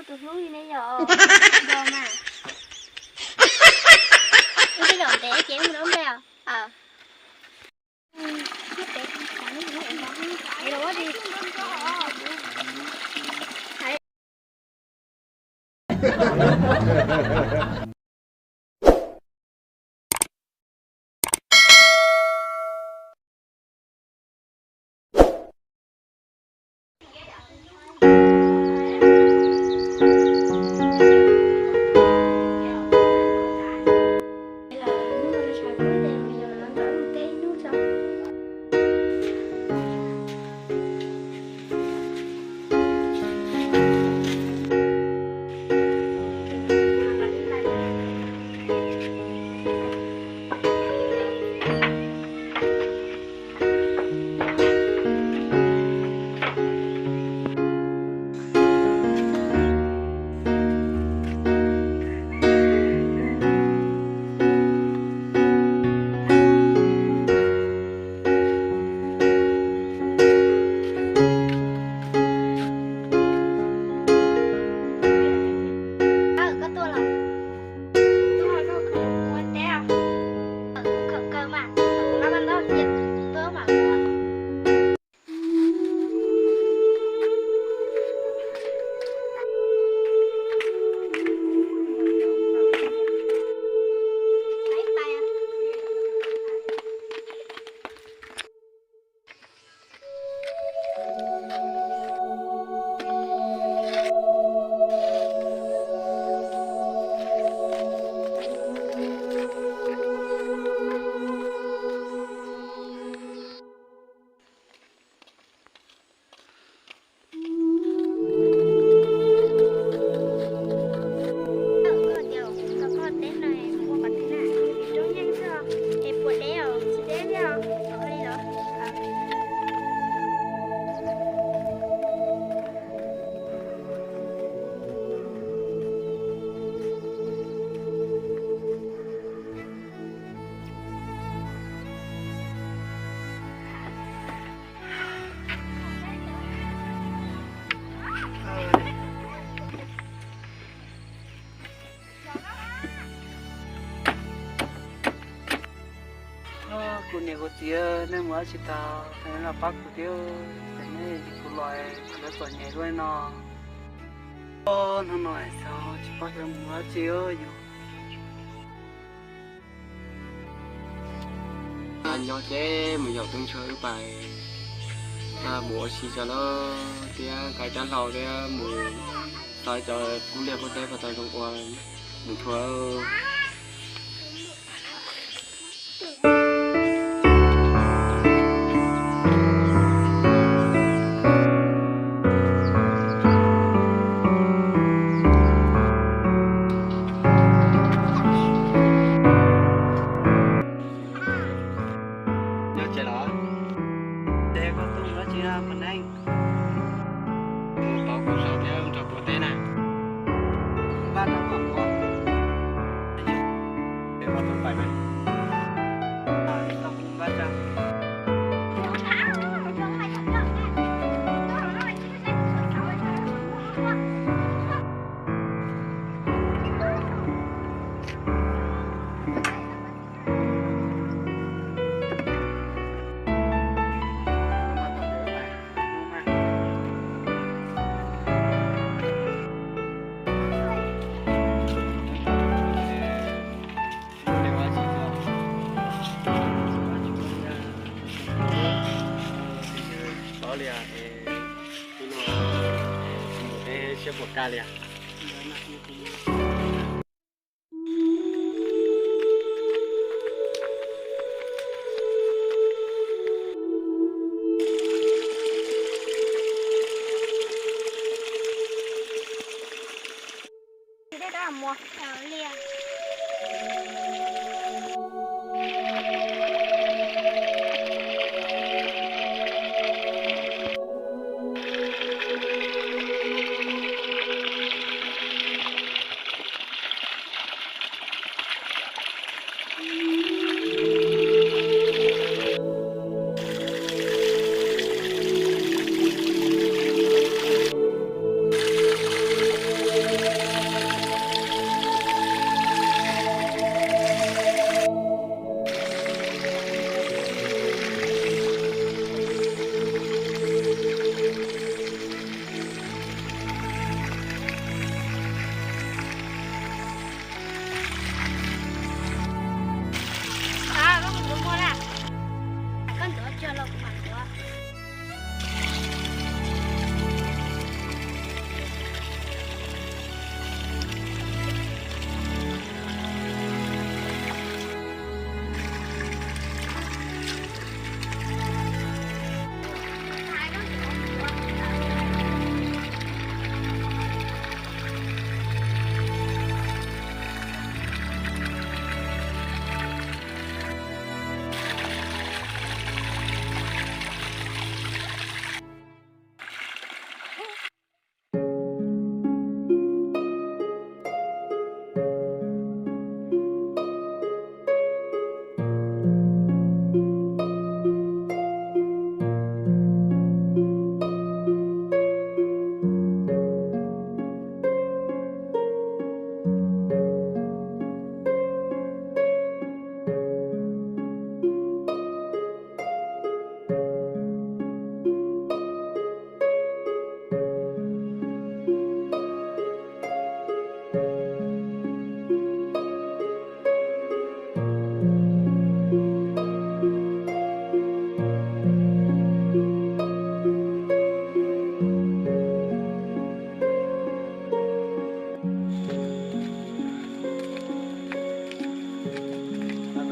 Tus hlub li ne yom. Yog mas. Wb twb zaum ntev ces wb mus noj nplej os. Koj tuaj los? Tuaj, koj khawm mus ua teb os. Kuv khawm kawg mas, kuv nqa paj ntaub cia tuaj mam ua. Koj tias koj teb no es ua qhov twg na? Rau nyeej xwb es puas deb os, tsis deb thiab os, li los. Kuv niam kuv txiv, nej mus dab tsi tag, nej los pab kuv thiab, ces nej tsis kuv los kuv yuav txom nyem luaj no. Hnub no xyov tsis paub yuav mus dab tsi yus. Nyob ces mus yaum tub ntsuag wb pais mus ua si tso lauj, thiab nqa rab hlau thiab mus xauj cov kub liaj kub teb puas tau zoo ua mus thuam. Nyob tsev los? Ces koj tuaj mus dab tsi na Paj Neeb? Mus pauv kuv saum thiab nrog kuv ua teb na. Npaj rau kom ua. Ces koj tuaj pais na. Tau kuv npaj rau. Paub li os, es hnub no peb siab puas kaj li os.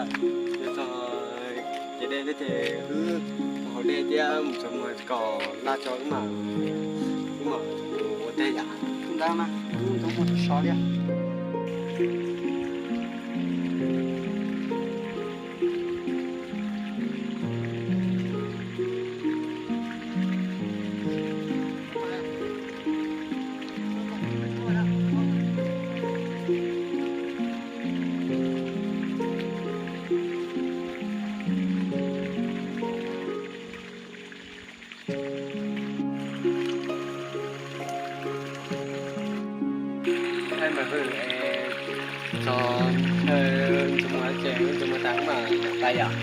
Yog txog ces dej thiab ces wb mus haus dej thiab mus tsuag muag kom laj tso wb mam, wb mam ua teb yom. Tus ntawd mas wb tsuag muag sov sov thiab. Thaij mas hwj es txog, txog mus ces txog mus tas mas pais yom.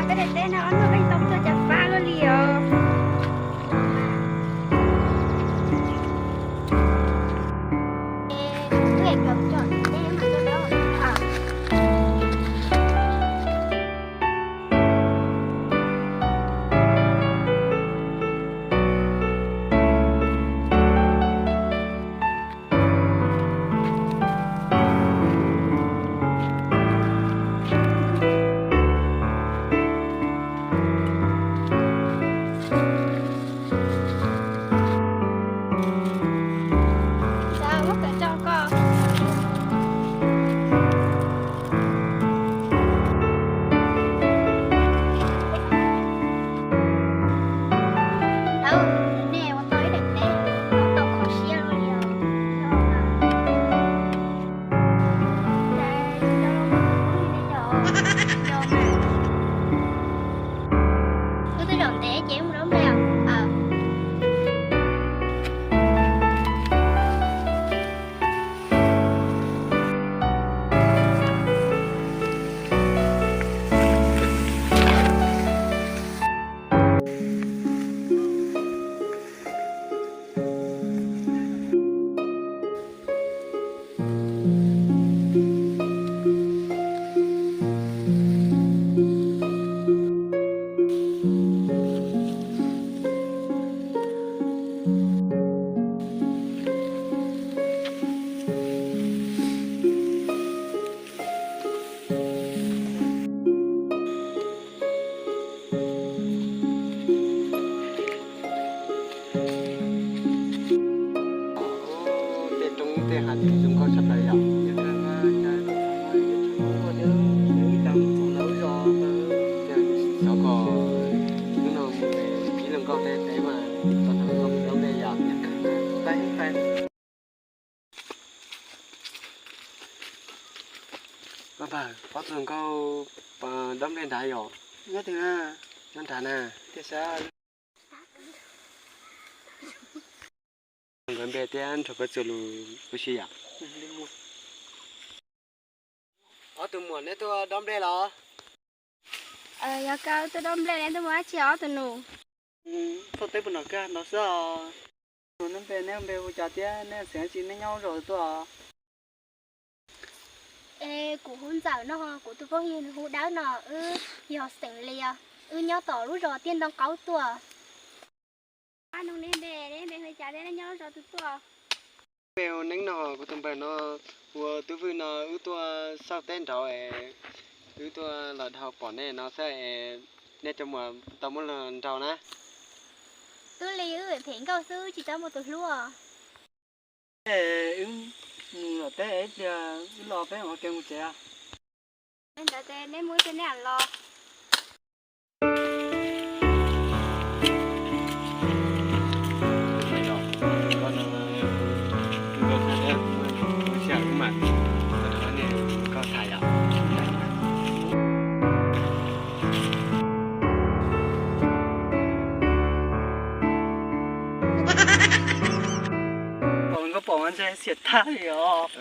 Peb daim teb no ob hnub peb tau tuaj cas fab luaj li os. Lawv, nej ua tau ib daim teb, tau kho siab luaj li os. Wb twb zaum ntev ces wb mus dob nplej os. Tej roob tej hav ces zoo nkauj tshaj plaws yom. Xyov kom hnub no mus ib los nkauj tej teb mas tau hnub no mus dob nplej yom. Pab pab, pab tus hluas nkauj dob nplej nrad yom. Nyob twg na? Nyob nrad na. Tias sab. Nkawd npe thiab nrog koj txuas lus ua si yom. Ob tug muam, neb tuaj dob nplej los? Yog kawg, tuaj dob nplej, neb tuaj mus dab tsi ob tug nus? Txog teb puas nrog koj ntau xwb os. Neb npe, neb npe hu cas thiab neb xeem dab tsi, neb nyob zos twg tuaj? Es kuv hu Ntxawm no, kuv tus phooj ywg nws hu Dawb no, wb yog xeem Lias. Wb nyob tom lub zos Tiaj Ntoo Qaub tuaj. Npe hu Neeb no, kuv tus npawg no hu ua Tub Vwj no, wb tuaj xauj teb nraud es wb tuaj los dhau pom nej no xwb es nej cov muam tau muaj luag nraug na. Wb li wb phem nkauj xwb tsis tau muaj tus hlub. Wb mus lawm teb ib pliag wb los peb mam ua ke mus tsev. Ntawd ces neb mus ib pliag neb mam los. Pom koj pom mas ntshe xiam tag li os.